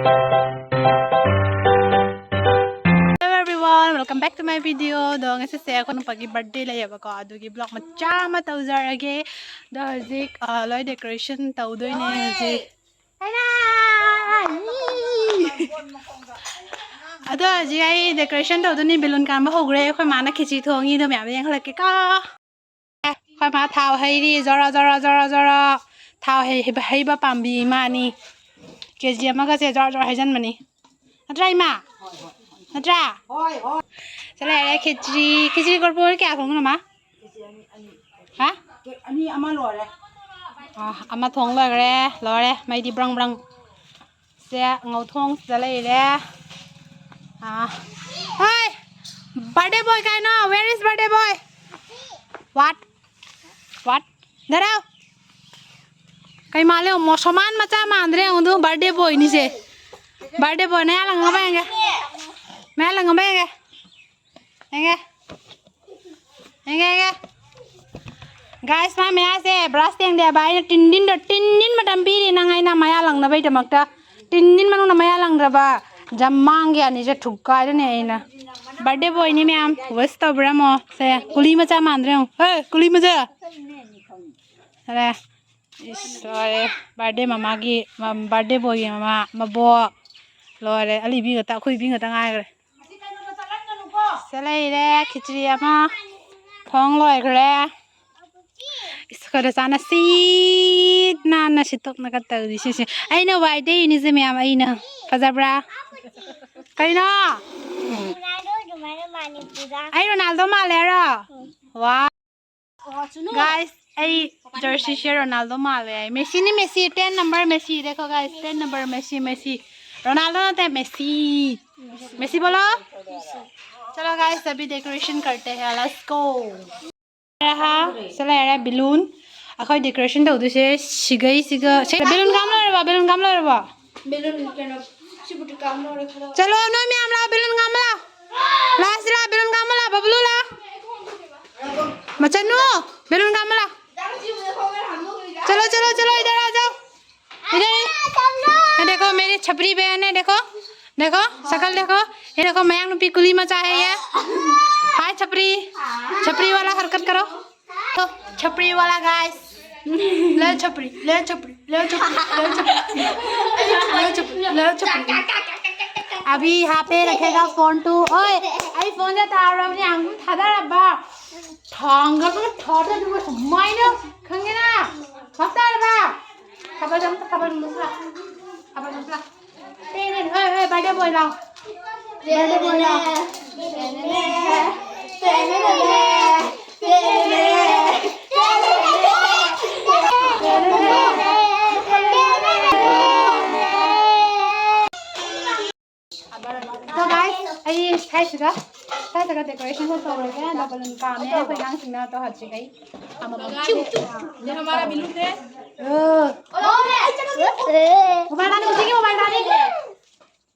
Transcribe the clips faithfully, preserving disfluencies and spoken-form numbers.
Hello everyone, welcome back to my video. ꯑꯗꯣ ꯉꯁꯤꯁꯦ ꯑꯩꯈꯣꯏ ꯅꯨꯄꯥꯒꯤ birthday ꯂꯩꯌꯦꯕꯀꯣ, ꯑꯗꯨꯒꯤ vlog ꯃꯆꯥ ꯑꯃ ꯇꯧꯖꯔꯒꯦ꯫ ꯑꯗꯣ ꯍꯧꯖꯤꯛ ꯑ, ꯂꯣꯏ decoration ꯇꯧꯗꯣꯏꯅꯦ ꯍꯧꯖꯤꯛ꯫ ꯑꯗꯣ ꯍꯧꯖꯤꯛ ꯑꯩ decoration ꯇꯧꯗꯣꯏꯅꯤ꯫ Balloon ꯀꯥꯝꯕ ꯍꯧꯈ꯭ꯔꯦ꯫ ꯑꯩꯈꯣꯏ ꯃꯥꯅ ꯈꯦꯆꯤ ꯊꯣꯡꯉꯤ꯫ ꯑꯗꯣ ꯃꯌꯥꯝꯗ ꯌꯦꯡꯍꯜꯂꯛꯀꯦꯀꯣ꯫ ꯑꯦ, ꯑꯩꯈꯣꯏ ꯃꯥ ꯊꯥꯎ ꯍꯩꯔꯤ꯫ ꯖꯣꯔꯣ ꯖꯣꯔꯣ ꯖꯣꯔꯣ ꯖꯣꯔꯣ ꯊꯥꯎ ꯍꯩ-, ꯍꯩꯕ, ꯍꯩꯕ ꯄꯥꯝꯕꯤ ꯏꯃꯥꯅꯤ꯫ ꯀꯦ ꯖꯤ ꯑꯃꯒꯁꯦ ꯖꯣꯔꯣ ꯖꯣꯔꯣ ꯍꯩꯖꯤꯟꯕꯅꯤ꯫ ꯅꯠꯇ꯭ꯔꯥ ꯏꯃꯥ? ꯅꯠꯇ꯭ꯔꯥ? ꯍꯣꯏ, ꯍꯣꯏ꯫ ꯁꯤ ꯂꯩꯔꯦ ꯈꯦꯆ꯭ꯔꯤ꯫ ꯈꯦꯆ꯭ꯔꯤ ꯀꯣꯔꯄꯨꯔ ꯀꯌꯥ ꯊꯣꯡꯉꯤꯅꯣ ꯃꯥ? ꯍꯥ? ꯑꯅꯤ ꯑꯃ ꯂꯣꯏꯔꯦ꯫ ꯑꯥ, ꯑꯃ ꯊꯣꯡ ꯂꯣꯏꯈ꯭ꯔꯦ꯫ ꯂꯣꯏꯔꯦ꯫ ꯃꯩꯗꯤ ꯕ꯭ꯔꯪ ꯕ꯭ꯔꯪ꯫ ꯁꯦ ꯉꯧꯊꯣꯡꯁꯤꯗ ꯂꯩꯔꯦ꯫ ꯑꯥ꯫ ꯍꯣꯏ! Birthday boy ꯀꯥꯏꯅꯣ? Where is birthday boy? What? What? ꯗꯔꯥꯎ! ꯀꯩ ꯃꯥꯜꯂꯦ? ꯃꯣꯁꯣꯃꯥꯟ ꯃꯆꯥ ꯃꯥꯟꯗ꯭ꯔꯦ ꯌꯦꯡꯉꯨ ꯑꯗꯨ, birthday boyꯅꯤꯁꯦ꯫ Birthday boy, ꯅꯌꯥ ꯂꯪꯉꯕ ꯌꯦꯡꯒꯦ꯫ ꯃꯌꯥ ꯂꯪꯉꯕ ꯌꯦꯡꯒꯦ꯫ ꯌꯦꯡꯒꯦ꯫ ꯌꯦꯡꯒꯦ, ꯌꯦꯡꯒꯦ꯫ Guys, ꯃꯥ ꯃꯌꯥꯁꯦ brush ꯇꯦꯡꯗꯦ ꯍꯥꯏꯕ꯫ ꯑꯩꯅ ꯇꯤꯟꯗꯤꯟꯗꯣ, ꯇꯤꯟꯗꯤꯟ ꯃꯇꯝ ꯄꯤꯔꯤ ꯅꯪ ꯑꯩꯅ ꯃꯌꯥ ꯂꯪꯅꯕꯩꯗꯃꯛꯇ꯫ ꯇꯤꯟꯗꯤꯟ ꯃꯅꯨꯡꯗ ꯃꯌꯥ ꯂꯪꯗ꯭ꯔꯕ ꯖꯃꯥꯡꯒꯤ ꯑꯅꯤꯁꯦ ꯊꯨꯒꯥꯏꯗꯣꯏꯅꯦ ꯑꯩꯅ꯫ Birthday boyꯅꯤ ꯃꯌꯥꯝ꯫ Wish ꯇꯧꯕꯤꯔꯝꯃꯣ꯫ ꯁꯦ, ꯀꯨꯂꯤ ꯃꯆꯥ ꯃꯥꯟꯗ꯭ꯔꯦ ꯌꯦꯡꯉꯨ꯫ ꯍꯦ, ꯀꯨꯂꯤ ꯃꯆꯥ꯫ ꯑꯔꯦ꯫ ꯏꯁ, ꯂꯣꯏꯔꯦ꯫ Birthday ꯃꯃꯥꯒꯤ, ꯃ-, birthday boyꯒꯤ ꯃꯃꯥ, ꯃꯕꯣꯛ꯫ ꯂꯣꯏꯔꯦ꯫ ꯑꯂꯤꯕꯤ ꯈꯛꯇ, ꯑꯩꯈꯣꯏ ꯏꯕꯤ ꯈꯛꯇ ꯉꯥꯏꯈ꯭ꯔꯦ꯫ ꯁꯤꯗ ꯂꯩꯔꯦ, ꯈꯦꯆ꯭ꯔꯤ ꯑꯃ ꯊꯣꯡ ꯂꯣꯏꯈ꯭ꯔꯦ꯫ ꯏꯁ, ꯑꯩꯈꯣꯏꯗ ꯆꯥꯅꯁꯤ ꯅꯥꯟꯅ ꯁꯤꯠꯇꯣꯛꯅꯒ ꯇꯧꯔꯤ ꯁꯤꯁꯦ꯫ ꯑꯩꯅ ꯋꯥꯏ ꯇꯩꯔꯤꯅꯤꯁꯦ ꯃꯌꯥꯝ, ꯑꯩꯅ꯫ ꯐꯖꯕ꯭ꯔꯥ? ꯀꯩꯅꯣ? ꯔꯣꯅꯥꯜꯗꯣ ꯑꯗꯨꯃꯥꯏꯅ ꯃꯥꯟꯅꯤꯡꯕꯗ꯫ ꯑꯩ ꯔꯣꯅꯥꯜꯗꯣ ꯃꯥꯜꯂꯦ ꯍꯥꯏꯔꯣ? ꯎꯝ꯫ ꯋꯥ꯫ ꯑꯣ, ꯆꯨꯅꯨ꯫ Guys, ꯑꯩ jerseyꯁꯦ ꯔꯣꯅꯥꯜꯗꯣ ꯃꯥꯜꯂꯦ ꯍꯥꯏ꯫ ꯃꯦꯁꯤꯅꯤ, ꯃꯦꯁꯤ, ten number ꯃꯦꯁꯤ꯫ देखो guys, ten number Messi, Messi. Ronaldo ꯅꯠꯇꯦ, ꯃꯦꯁꯤ꯫ ꯃꯦꯁꯤ ꯕꯣꯂꯣ꯫ ꯆꯂꯣ guys, ꯑꯕꯤ decoration ꯀꯔꯇꯦ ꯍꯦ, let's go꯫ ꯁꯤ ꯂꯩꯔꯦ balloon꯫ ꯑꯩꯈꯣꯏ decoration ꯇꯧꯗꯣꯏꯁꯦ ꯁꯤꯒꯩꯁꯤꯒ꯫ ꯁꯦ, balloon ꯀꯥꯞ ꯂꯣꯏꯔꯕꯣ? Balloon ꯀꯥꯞ ꯂꯣꯏꯔꯕꯣ? Balloon ꯀꯩꯅꯣ, ꯁꯤꯕꯨꯗꯤ ꯀꯥꯞ ꯂꯣꯏꯔꯦ ꯈꯔ꯫ ꯆꯠꯂꯣ, ꯅꯣꯏ ꯃꯌꯥꯝ ꯂꯥꯛꯑꯣ, balloon ꯀꯥꯞ ꯑꯃ ꯂꯥꯛꯑꯣ꯫ Last ꯂꯥꯛꯑꯣ, balloon ꯀꯥꯞ ꯑꯃ ꯂꯥꯛꯑꯣ, ꯕꯕꯂꯨ ꯂꯥꯛꯑꯣ꯫ ꯃꯆꯅꯨ, balloon ꯀꯥꯞ ꯑꯃ ꯂꯥꯛꯑꯣ꯫ चलो, चलो, चलो, इधर आ जाओ। इधर, ये देखो, मेरी छपरी बहन है, देखो, देखो, शकल देखो, ये देखो, मयंक नुपी कुली मचा है ये। हाय छपरी, छपरी वाला हरकत करो। तो छपरी वाला गाइस, ले छपरी, ले छपरी, ले छपरी, ले छपरी, ले छपरी, ले छपरी। अभी यहाँ पे रखेगा फोन टू। ओए, अभी फोन से तार हमने आंगू थादा रब्बा। थांगा तो थादा जो माइनस खंगे ना। खपता रब्बा। खबर जम, खबर मुसला। खबर मुसला। तेरे, ओए, ओए, बर्थडे बॉय लाओ। बर्थडे बॉय लाओ। तो गाइस, ꯑꯩ ꯁ꯭ꯋꯥꯏꯁꯤꯗ, ꯁ꯭ꯋꯥꯏꯁꯤꯗ ꯗꯦꯀꯣꯔꯦꯁꯟ ꯈꯔ ꯇꯧꯔꯒꯦ꯫ ꯑꯗꯣ ꯕꯂꯨꯟ ꯀꯥꯝꯃꯦ ꯑꯩꯈꯣꯏ ꯑꯉꯥꯡꯁꯤꯡꯅ꯫ ꯑꯗꯣ ꯍꯧꯖꯤꯛ ꯑꯩ ꯑꯃꯃꯝ ꯆꯤꯡ ꯆꯤꯡ ꯆꯤꯡ ꯍꯃꯥꯔꯥ ꯕꯤꯂꯨ ꯊꯦ꯫ ꯑꯣ꯫ ꯃꯣꯕꯥꯏꯜ ꯊꯥꯅꯤ, ꯀꯨꯁꯤꯒꯤ ꯃꯣꯕꯥꯏꯜ ꯊꯥꯅꯤ꯫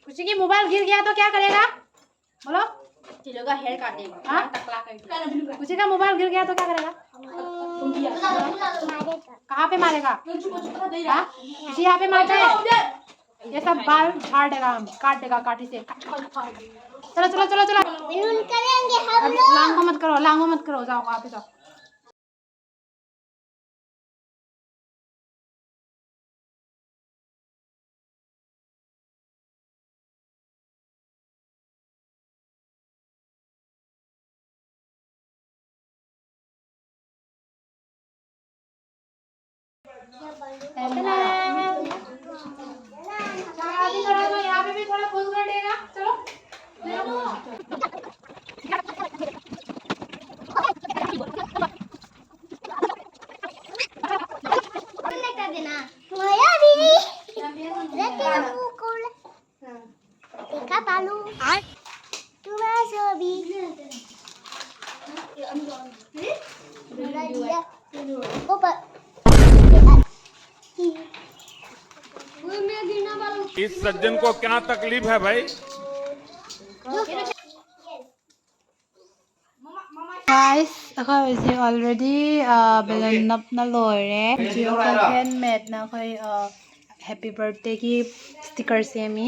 कुसी की मोबाइल गिर गया तो क्या करेगा? बोलो। चिलो का हेयर काटेगा। हाँ? टकला करके। कुसी का मोबाइल गिर गया तो क्या करेगा? कहाँ पे मारेगा? हाँ? कुसी यहाँ पे मारता है? ये सब बाल झाड़ देगा हम, काट देगा काठी से। चलो, चलो, चलो, चलो। मिलून करेंगे हम अब लोग। लांगो मत करो, लांगो मत करो, जाओ, वहाँ पे जाओ। चलो, अभी थोड़ा तो यहाँ पे भी थोड़ा फूल कर देगा। चलो। कर देना। माया भी। देखा पालू। तुम्हारा सभी। वो पर। इस सज्जन को क्या तकलीफ है भाई? गाइस, ꯑꯩꯈꯣꯏ ꯍꯧꯖꯤꯛ already, ꯑ, ꯕꯦꯂꯨꯟ ꯅꯞꯅ ꯂꯣꯏꯔꯦ꯫ ꯍꯧꯖꯤꯛ ꯑꯩꯈꯣꯏ ꯍꯦꯟꯃꯦꯗꯅ ꯑꯩꯈꯣꯏ, ꯑ, Happy birthday ꯒꯤ sticker ꯁꯦꯝꯃꯤ꯫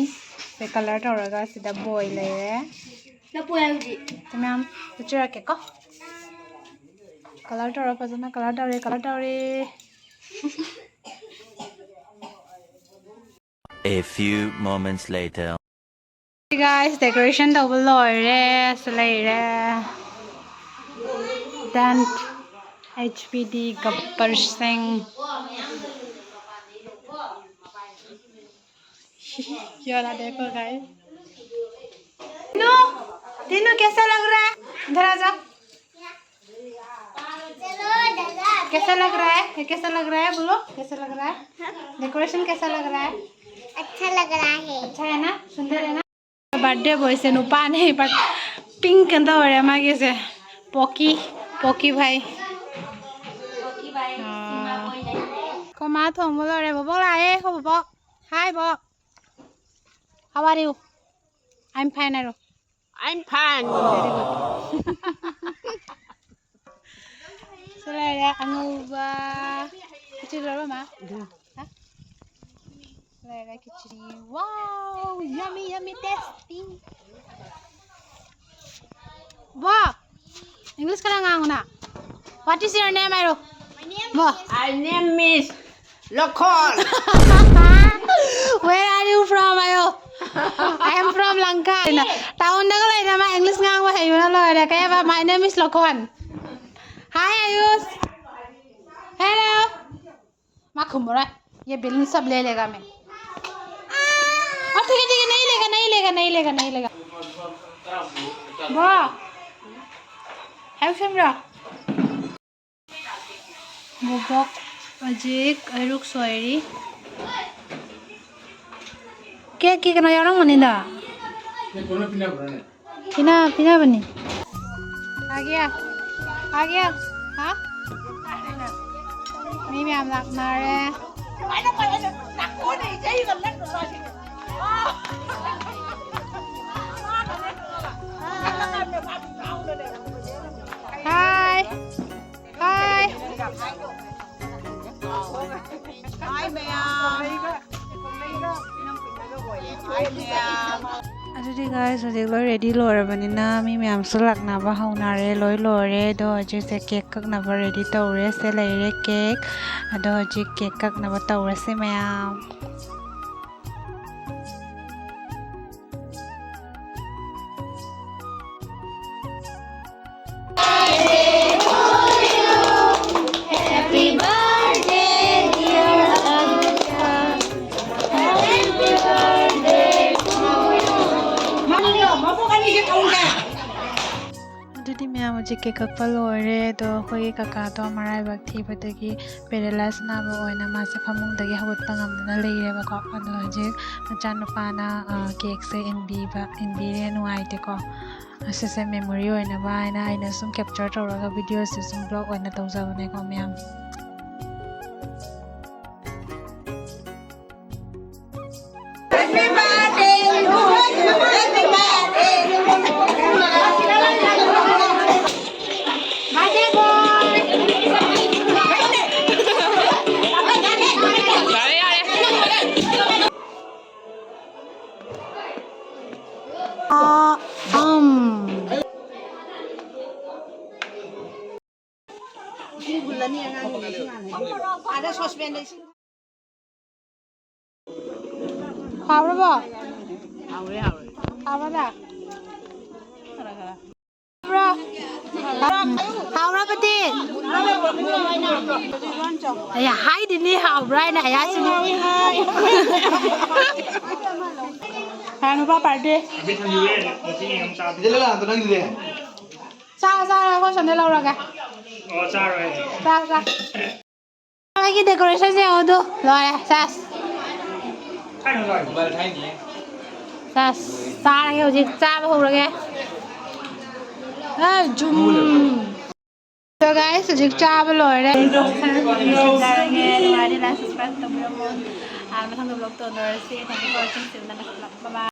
ꯁꯦ colour ꯇꯧꯔꯒ ꯁꯤꯗ boy ꯂꯩꯔꯦ꯫ ꯅꯄꯣꯏ ꯍꯧꯖꯤꯛ꯫ ꯁꯤ ꯃꯌꯥꯝ ꯎꯠꯆꯔꯛꯀꯦꯀꯣ꯫ Colour ꯇꯧꯔ ꯐꯖꯅ colour ꯇꯧꯔꯦ, colour ꯇꯧꯔꯦ꯫ A few moments later. Guys, decoration ꯇꯧꯕ ꯂꯣꯏꯔꯦ꯫ ꯁꯤ ꯂꯩꯔꯦ꯫ Then H B D Gabbar Singh. ये वाला देखो guys. तीनों, तीनों कैसा लग रहा है? इधर आ जाओ. कैसा लग रहा है? ये कैसा लग रहा है? बोलो, कैसा लग रहा है? Decoration कैसा लग रहा है? अच्छा लग रहा है. अच्छा है ना? सुंदर है ना? Birthday boy ꯁꯦ ꯅꯨꯄꯥꯅꯦ, but pink ꯀꯩꯅꯣ ꯇꯧꯔꯦ ꯃꯥꯒꯤꯁꯦ. ꯄꯣꯀꯤ, ꯄꯣꯀꯤ ꯚꯥꯏ. ꯑꯥ. ꯑꯩꯈꯣꯏ ꯃꯥ ꯊꯣꯡꯕ ꯂꯣꯏꯔꯦ. ꯕꯣꯕꯣꯛ ꯂꯥꯛꯑꯦ, ꯑꯩꯈꯣꯏ ꯕꯣꯕꯣꯛ. Hi ꯕꯣꯛ. How are you? I'm fine ꯍꯥꯏꯔꯣ. I'm fine. Very good. ꯁꯤ ꯂꯩꯔꯦ ꯑꯉꯧꯕ. ꯈꯦꯆ꯭ꯔꯤ ꯂꯣꯏꯔꯕ, ꯃꯥ? ꯍꯥ? ꯂꯩꯔꯦ ꯈꯦꯆ꯭ꯔꯤ. Wow, yummy, yummy, tasty. ꯕꯣ, English ꯈꯔ ꯉꯥꯡꯉꯨꯅ. What is your name ꯍꯥꯏꯔꯣ. ꯕꯣ. My name is ꯂꯣꯈꯣꯟ. Where are you from ꯍꯥꯏꯌꯣ. I am from Lanka. ꯇꯥꯎꯟꯗꯒ ꯂꯩꯅ ꯃꯥ English ꯉꯥꯡꯕ ꯍꯩꯕꯅ ꯂꯣꯏꯔꯦ. ꯀꯩ ꯍꯥꯏꯕ? My name is ꯂꯣꯈꯣꯟ. Hi ꯑꯌꯨꯁ. Hello. ꯃꯥ ꯈꯨꯝꯃꯔꯣꯏ. ये बिल्ली सब ले लेगा मैं. और ठीक है, ठीक है, नहीं लेगा, नहीं लेगा, नहीं लेगा, नहीं लेगा. ꯕꯣ. ꯍꯥꯏꯌꯨ ꯁꯦꯝꯕ꯭ꯔꯣ? ꯕꯣꯕꯣꯛ ꯍꯧꯖꯤꯛ ꯍꯩꯔꯨꯛ ꯁꯣꯏꯔꯤ꯫ ꯀꯦꯛꯀꯤ ꯀꯩꯅꯣ ꯌꯥꯎꯔꯝꯒꯅꯤꯗ꯫ ꯄꯤꯅ-, ꯄꯤꯅꯕꯅꯤ꯫ ꯑꯥꯒꯤꯌꯥ꯫ ꯑꯥꯒꯤꯌꯥ꯫ ꯍꯥ? ꯃꯤ ꯃꯌꯥꯝ ꯂꯥꯛꯅꯔꯦ꯫ ꯍꯥꯏ꯫ ꯍꯥꯏ꯫ ꯍꯥꯏ ꯃꯌꯥꯝ꯫ ꯑꯗꯨꯗꯤ guys, ꯍꯧꯖꯤꯛ ꯂꯣꯏ ready ꯂꯣꯏꯔꯕꯅꯤꯅ ꯃꯤ ꯃꯌꯥꯝꯁꯨ ꯂꯥꯛꯅꯕ ꯍꯧꯅꯔꯦ꯫ ꯂꯣꯏ ꯂꯣꯏꯔꯦ꯫ ꯑꯗꯣ ꯍꯧꯖꯤꯛꯁꯦ cake ꯀꯛꯅꯕ ready ꯇꯧꯔꯦ꯫ ꯁꯦ ꯂꯩꯔꯦ cake꯫ ꯑꯗꯣ ꯍꯧꯖꯤꯛ cake ꯀꯛꯅꯕ ꯇꯧꯔꯁꯦ ꯃꯌꯥꯝ꯫ ꯑꯗꯨꯗꯤ ꯃꯌꯥꯝ ꯍꯧꯖꯤꯛ cake ꯀꯛꯄ ꯂꯣꯏꯔꯦ꯫ ꯑꯗꯣ ꯑꯩꯈꯣꯏꯒꯤ ꯀꯀꯥꯗꯣ ꯃꯔꯥꯏꯕꯛ ꯊꯤꯕꯗꯒꯤ paralysis ꯅꯥꯕ ꯑꯣꯏꯅ ꯃꯥꯁꯦ ꯐꯃꯨꯡꯗꯒꯤ ꯍꯧꯒꯠꯄ ꯉꯝꯗꯅ ꯂꯩꯔꯦꯕꯀꯣ꯫ ꯑꯗꯣ ꯍꯧꯖꯤꯛ ꯃꯆꯥꯅꯨꯄꯥꯅ, ꯑ, cake ꯁꯦ ꯏꯟꯕꯤꯕ, ꯏꯟꯕꯤꯔꯦ, ꯅꯨꯡꯉꯥꯏꯇꯦꯀꯣ꯫ ꯑꯁꯤꯁꯦ memory ꯑꯣꯏꯅꯕ ꯍꯥꯏꯅ ꯑꯩꯅ ꯁꯨꯝ capture ꯇꯧꯔꯒ video ꯁꯦ ꯁꯨꯝ vlog ꯑꯣꯏꯅ ꯇꯧꯖꯕꯅꯦꯀꯣ ꯃꯌꯥꯝ꯫ ꯍꯥꯎꯔꯕꯣ? ꯍꯥꯎꯔꯦ, ꯍꯥꯎꯔꯦ꯫ ꯍꯥꯎꯔꯕ? ꯈꯔ, ꯈꯔ꯫ ꯍꯥꯎꯔꯕ? ꯍꯥꯎꯔꯕꯗꯤ? ꯑꯌꯥ, ꯍꯥꯏꯗꯤꯅꯦ ꯍꯥꯎꯕ꯭ꯔꯥ ꯍꯥꯏꯅ, ꯑꯌꯥ, ꯁꯤꯗꯤ꯫ ꯍꯥꯏ, ꯅꯨꯄꯥ party꯫ ꯁꯤꯗ ꯂꯣꯏ ꯂꯥꯛꯑꯣ, ꯅꯪꯒꯤꯗꯤ꯫ ꯆꯥꯔꯣ, ꯆꯥꯔꯣ, ꯑꯩꯈꯣꯏ ꯁꯣꯝꯗ ꯂꯧꯔꯒꯦ꯫ ꯑꯣ, ꯆꯥꯔꯣꯏ꯫ ꯆꯥꯔꯣ, ꯆꯥꯔꯣ꯫ ꯑꯩꯒꯤ decoration ꯁꯦ ꯌꯦꯡꯉꯣ ꯑꯗꯨ꯫ ꯂꯣꯏꯔꯦ꯫ ꯁꯦꯁ꯫ ꯁꯦꯁ꯫ ꯆꯥꯔꯒꯦ ꯍꯧꯖꯤꯛ꯫ ꯆꯥꯕ ꯍꯧꯔꯒꯦ꯫ ꯑ, ꯖꯨꯝ꯫ So guys, ꯍꯧꯖꯤꯛ ꯆꯥꯕ ꯂꯣꯏꯔꯦ꯫ ꯆꯥꯔꯒꯦ꯫ ꯅꯨꯡꯉꯥꯏꯔꯗꯤ like, subscribe ꯇꯧꯕꯤꯔꯝꯃꯣ꯫ ꯑ, ꯃꯊꯪꯗ vlog ꯇꯧꯅꯔꯁꯤ꯫ Thank you for watching꯫ See you in the next vlog꯫ Bye bye꯫